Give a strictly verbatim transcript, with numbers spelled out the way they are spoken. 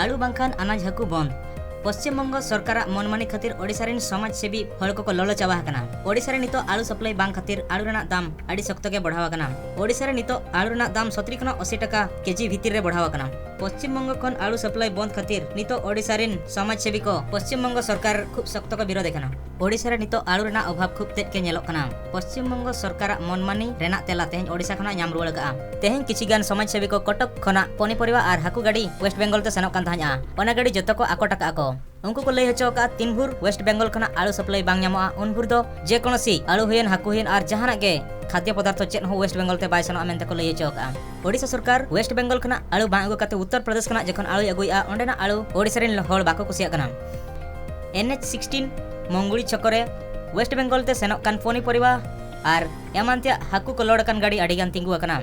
ᱟᱹᱞᱩ ᱵᱟᱝᱠᱷᱟᱱ ᱟᱱᱟᱡ ᱦᱟᱹᱠᱩ ᱵᱚᱱᱫ᱾ ᱯᱚᱥᱪᱤᱢ ᱵᱚᱝᱜᱚ ᱥᱚᱨᱠᱟᱨᱟᱜ ᱢᱚᱱᱢᱟᱹᱱᱤ ᱠᱷᱟᱹᱛᱤᱨ ᱳᱰᱤᱥᱟ ᱨᱮᱱ ᱥᱚᱢᱟᱡᱽ ᱥᱮᱵᱤ ᱦᱚᱲ ᱠᱚᱠᱚ ᱞᱚᱞᱚ ᱪᱟᱵᱟ ᱟᱠᱟᱱᱟ᱾ ᱳᱰᱤᱥᱟ ᱨᱮ ᱱᱤᱛᱚᱜ ᱟᱹᱞᱩ ᱥᱟᱯᱞᱟᱭ ᱵᱟᱝ ᱠᱷᱟᱹᱛᱤᱨ ᱟᱹᱞᱩ ᱨᱮᱱᱟᱜ ᱫᱟᱢ ᱟᱹᱰᱤ ᱥᱚᱠᱛᱚ ᱜᱮ ᱵᱚᱲᱦᱟᱣ ᱟᱠᱟᱱᱟ᱾ ᱳᱰᱤᱥᱟ ᱨᱮ ᱱᱤᱛᱚᱜ ᱟᱹᱞᱩ ᱨᱮᱱᱟᱜ ᱫᱟᱢ ᱥᱚᱛᱨᱤ ᱠᱷᱚᱱᱟᱜ ᱟᱥᱤ ᱴᱟᱠᱟ ᱠᱮᱡᱤ ᱵᱷᱤᱛᱤᱨ ᱨᱮ ᱵᱚᱲᱦᱟᱣ ᱟᱠᱟᱱᱟ᱾ ᱯᱚᱥᱪᱤᱢ ᱵᱚᱝᱜᱚ ᱠᱷᱚᱱ ᱟᱹᱞᱩ ᱥᱟᱯᱞᱟᱭ ᱵᱚᱱᱫ ᱠᱷᱟᱹᱛᱤᱨ ᱱᱤᱛᱚᱜ ᱳᱰᱤᱥᱟ ᱨᱮᱱ ᱥᱚᱢᱟᱡᱽ ᱥᱮᱵᱤ ᱠᱚ ᱯᱚᱥᱪᱤᱢ ᱵᱚᱝᱜᱚ ᱥᱚᱨᱠᱟᱨ ᱠᱷᱩᱵ ᱥᱚᱠᱛᱚ ᱠᱚ ᱵᱤᱨᱳᱫ ᱮ ᱠᱟᱱᱟ᱾ ᱳᱰᱤᱥᱟ ᱨᱮ ᱱᱤᱛᱚᱜ ᱟᱹᱞᱩ ᱨᱮᱱᱟᱜ ᱚᱵᱷᱟᱵᱽ ᱠᱷᱩᱵ ᱛᱮᱫ ᱜᱮ ᱧᱮᱞᱚᱜ ᱠᱟᱱᱟ᱾ ᱯᱚᱥᱪᱤᱢ ᱵᱚᱝᱜᱚ ᱥᱚᱨᱠᱟᱨᱟᱜ ᱢᱚᱱᱢᱟᱹᱱᱤ ᱨᱮᱱᱟᱜ ᱛᱮᱞᱟ ᱛᱮᱦᱮᱧ ᱳᱰᱤᱥᱟ ᱠᱷᱚᱱᱟᱜ ᱧᱟᱢ ᱨᱩᱣᱟᱹᱲ ᱟᱠᱟᱜᱼᱟ᱾ ᱛᱮᱦᱮᱧ ᱠᱤᱪᱷᱤ ᱜᱟᱱ ᱥᱚᱢᱟᱡᱽ ᱥᱮᱵᱤ ᱠᱚ ᱠᱚᱴᱚᱠ ᱠᱷᱚᱱᱟᱜ ᱯᱚᱱᱤᱯᱚᱨᱤᱵᱟ ᱟᱨ ᱦᱟᱹᱠᱩ ᱜᱟᱹᱰᱤ ᱣᱮᱥᱴ ᱵᱮᱝᱜᱚᱞ ᱛᱮ ᱥᱮᱱᱚᱜ ᱠᱟᱱ ᱛᱟᱦᱮᱸᱫᱼᱟ᱾ ᱚᱱᱟ ᱜᱟᱹᱰᱤ ᱡᱚᱛᱚ ᱠᱚ ᱟᱠᱚᱴ ᱟᱠᱟᱜᱼᱟ ᱠᱚ᱾ ᱩᱱᱠᱩ ᱠᱚ ᱞᱟᱹᱭ ᱦᱚᱪᱚ ᱟᱠᱟᱫᱼᱟ, ᱛᱤᱱ ᱵᱷᱳᱨ ᱣᱮᱥᱴ ᱵᱮᱝᱜᱚᱞ ᱠᱷᱚᱱᱟᱜ ᱟᱹᱞᱩ ᱥᱟᱯᱞᱟᱭ ᱵᱟᱝ ᱧᱟᱢᱚᱜᱼᱟ, ᱩᱱ ᱵᱷᱳᱨ ᱫᱚ ᱡᱮ ᱠᱳᱱᱳ ᱥᱤ ᱟᱹᱞᱩ ᱦᱩᱭᱮᱱ, ᱦᱟᱹᱠᱩ ᱦᱩᱭᱮᱱ ᱟᱨ ᱡᱟᱦᱟᱱᱟᱜ ᱜᱮ ᱠᱷᱟᱫᱽᱭᱚ ᱯᱚᱫᱟᱨᱛᱷᱚ ᱪᱮᱫ ᱦᱚᱸ ᱣᱮᱥᱴ ᱵᱮᱝᱜᱚᱞ ᱛᱮ ᱵᱟᱭ ᱥᱮᱱᱚᱜᱼᱟ ᱢᱮᱱᱛᱮ ᱠᱚ ᱞᱟᱹᱭ ᱦᱚᱪᱚ ᱟᱠᱟᱫᱼᱟ᱾ ᱳᱰᱤᱥᱟ ᱥᱚᱨᱠᱟᱨ ᱣᱮᱥᱴ ᱵᱮᱝᱜᱚᱞ ᱠᱷᱚᱱᱟᱜ ᱟᱹᱞᱩ ᱵᱟᱝ ᱟᱹᱜᱩ ᱠᱟᱛᱮ ᱩᱛᱛᱚᱨ ᱯᱨᱚᱫᱮᱥ ᱠᱷᱚᱱᱟᱜ ᱡᱚᱠᱷᱚᱱ ᱟᱹᱞᱩᱭ ᱟᱹᱜᱩᱭᱮᱫᱼᱟ, ᱚᱸᱰᱮᱱᱟᱜ ᱟᱹᱞᱩ ᱳᱰᱤᱥᱟ ᱨᱮᱱ ᱦᱚᱲ ᱵᱟᱠᱚ ᱠᱩᱥᱤᱭᱟᱜ ᱠᱟᱱᱟ᱾ ᱮᱱ ᱮᱪ ᱥᱤᱠᱥᱴᱤᱱ ᱢᱚᱝᱜᱩᱲᱤ ᱪᱷᱚᱠᱚ ᱨᱮ ᱣᱮᱥᱴ ᱵᱮᱝᱜᱚᱞ ᱛᱮ ᱥᱮᱱᱚᱜ ᱠᱟᱱ ᱯᱚᱱᱤᱯᱚᱨᱤᱵᱟ ᱟᱨ ᱮᱢᱟᱱ ᱛᱮᱭᱟᱜ ᱦᱟᱹᱠᱩ ᱠᱚ ᱞᱳᱰ ᱟᱠᱟᱱ ᱜᱟᱹᱰᱤ ᱟᱹᱰᱤ ᱜᱟᱱ ᱛᱤᱸᱜᱩ ᱟᱠᱟᱱᱟ᱾